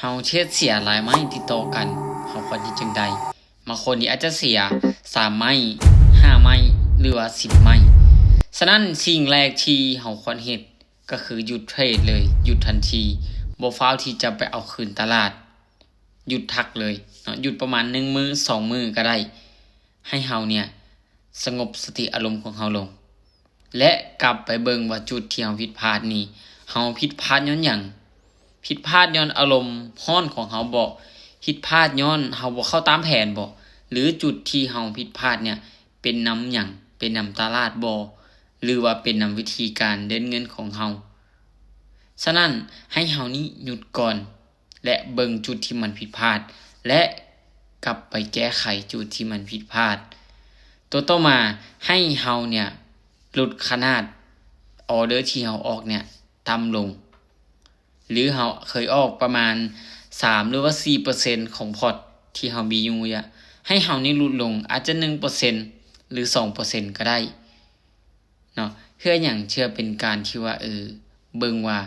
ເຮົາເທຣດເສຍຫຼາຍໄມ້ຕິດຕໍ່ກັນ ເຮົາຄວນເຮັດຈັ່ງໃດ? ບາງຄົນນີ້ອາດຈະເສຍສາມໄມ້, ຫ້າໄມ້ ຫຼືວ່າສິບໄມ້. ສະນັ້ນສິ່ງແລກທີ່ເຮົາຄວນເຮັດກໍຄືຢຸດເທຣດເລີຍ, ຢຸດທັນທີ, ບໍ່ຟ້າວທີ່ຈະໄປເອົາຄືນຕະຫຼາດ, ຢຸດທັກເລີຍເນາະ, ຢຸດປະມານໜຶ່ງມື້ ສອງມື້ກໍໄດ້. ໃຫ້ເຮົາເນ່ຍສະຫງົບສະຕິອາລົມຂອງເຮົາລົງ ແລະ ກັບໄປເບິ່ງວ່າຈຸດທີ່ເຮົາຜິດພາດນີ້ ເຮົາຜິດພາດຍ້ອນຫຍັງ? ຜິດພາດຍ້ອນອາລົມຮ້ອນຂອງເຮົາບໍ? ຜິດພາດຍ້ອນເຮົາບໍ່ເຂົ້າຕາມແຜນບໍ? ຫຼືຈຸດທີ່ເຮົາຜິດພາດເນ່ຍ ເປັນນຳຫຍັງ? ເປັນນຳຕະຫຼາດບໍ? ຫຼືວ່າເປັນນຳວິທີການເດີນເງິນຂອງເຮົາ? ສະນັ້ນ ໃຫ້ເຮົານີ້ຢຸດກ່ອນ ແລະ ເບິ່ງຈຸດທີ່ມັນຜິດພາດ ແລະ ກັບໄປແກ້ໄຂຈຸດທີ່ມັນຜິດພາດ. ຕົວຕໍ່ມາ ໃຫ້ເຮົາເນ່ຍຫຼຸດຂະໜາດອໍເດີທີ່ເຮົາອອກເນ່ຍຕ່ຳລົງ ຫຼືເຮົາເຄີຍອອກປະມານສາມ ຫຼືວ່າສີ່ເປີເຊັນຂອງພອດທີ່ເຮົາມີຢູ່ເນ່ຍ ໃຫ້ເຮົານີ້ຫຼຸດລົງອາດຈະໜຶ່ງເປີເຊັນ ຫຼືສອງເປີເຊັນກໍໄດ້. ເນາະ ເພື່ອຫຍັງ? ເພື່ອເປັນການທີ່ວ່າ ເອີ ເບິ່ງວ່າ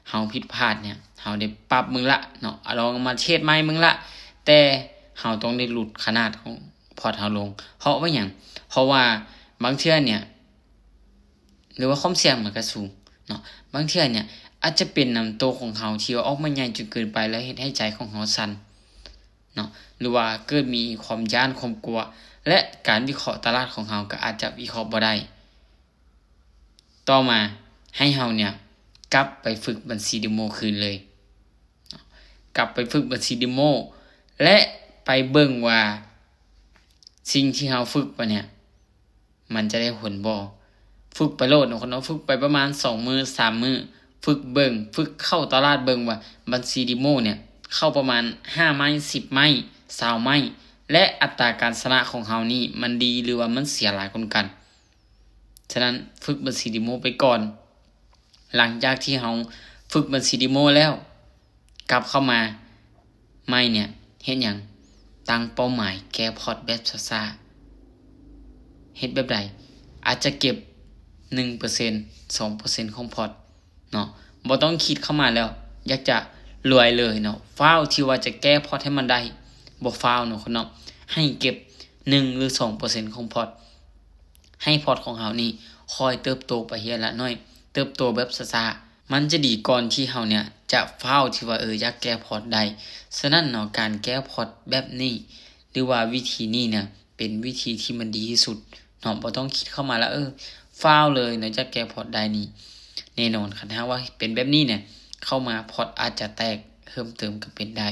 ເຮົາຜິດພາດເນ່ຍ ເຮົາໄດ້ປັບເບິ່ງລະເນາະ ລອງມາເທຣດໃໝ່ເບິ່ງລະ ແຕ່ເຮົາຕ້ອງໄດ້ຫຼຸດຂະໜາດຂອງພອດເຮົາລົງ. ເພາະວ່າຫຍັງ? ເພາະວ່າບາງເທື່ອເນ່ຍ ຫຼືວ່າຄວາມສ່ຽງມັນກໍສູງເນາະ, ບາງເທື່ອເນ່ຍອາດຈະເປັນນຳໂຕຂອງເຮົາທີ່ວ່າອອກມາໃຫຍ່ຈົນເກີນໄປ ແລ້ວເຮັດໃຫ້ໃຈຂອງເຮົາສັ່ນເນາະ ຫຼືວ່າເກີດມີຄວາມຢ້ານ ຄວາມກົວ ແລະ ການວິເຄາະຕະຫຼາດຂອງເຮົາກໍອາດຈະວິເຄາະບໍ່ໄດ້. ຕໍ່ມາໃຫ້ເຮົາເນ່ຍກັບໄປຝຶກບັນຊີເດໂມຄືນເລີຍ, ກັບໄປຝຶກບັນຊີເດໂມ ແລະ ໄປເບິ່ງວ່າສິ່ງທີ່ເຮົາຝຶກໄປເນ່ຍ ມັນຈະໄດ້ຜົນບໍ່? ຝຶກໄປໂລດເນາະ, ຝຶກໄປປະມານສອງມື້ ສາມມື້, ຝຶກເບິ່ງ, ຝຶກເຂົ້າຕະຫຼາດເບິ່ງວ່າບັນຊີເດໂມເນ່ຍ ເຂົ້າປະມານຫ້າໄມ້, ສິບໄມ້, ຊາວໄມ້ ແລະ ອັດຕາການຊະນະຂອງເຮົານີ້ມັນດີ ຫຼືວ່າມັນເສຍຫຼາຍກວ່າກັນ. ສະນັ້ນຝຶກບັນຊີເດໂມໄປກ່ອນ. ຫຼັງຈາກທີ່ເຮົາຝຶກບັນຊີເດໂມແລ້ວ ກັບເຂົ້າມາໃໝ່ເນ່ຍ ເຮັດຫຍັງ? ຕັ້ງເປົ້າໝາຍແກ້ພອດແບບຊ້າໆ. ເຮັດແບບໃດ? ອາດຈະເກັບໜຶ່ງເປີເຊັນ ສອງເປີເຊັນຂອງພອດເນາະ, ບໍ່ຕ້ອງຄິດເຂົ້າມາແລ້ວ ຢາກຈະລວຍເລີຍເນາະ, ຟ້າວທີ່ວ່າຈະແກ້ພອດໃຫ້ມັນໄດ້ ບໍ່ຟ້າວເນາະ ເນາະ, ໃຫ້ເກັບໜຶ່ງ ຫຼື ສອງເປີເຊັນຂອງພອດ. ໃຫ້ພອດຂອງເຮົານີ້ຄ່ອຍເຕີບໂຕໄປເທື່ອລະໜ້ອຍ, ເຕີບໂຕແບບຊ້າໆ ມັນຈະດີກ່ອນທີ່ເຮົາເນ່ຍຈະຟ້າວທີ່ວ່າ ເອີ ຢາກແກ້ພອດໄດ້. ສະນັ້ນເນາະ ການແກ້ພອດແບບນີ້ ຫຼືວ່າວິທີນີ້ເນ່ຍ ເປັນວິທີທີ່ມັນດີທີ່ສຸດເນາະ, ບໍ່ຕ້ອງຄິດເຂົ້າມາລະ ເອີ ຟ້າວເລີຍເນາະ ຢາກແກ້ພອດໄດ້ນີ້. ແນ່ນອນ ຄັນຫາກວ່າເປັນແບບນີ້ເນ່ຍ ເຂົ້າມາພອດອາດຈະແຕກເພີ່ມເຕີມກໍເປັນໄດ້.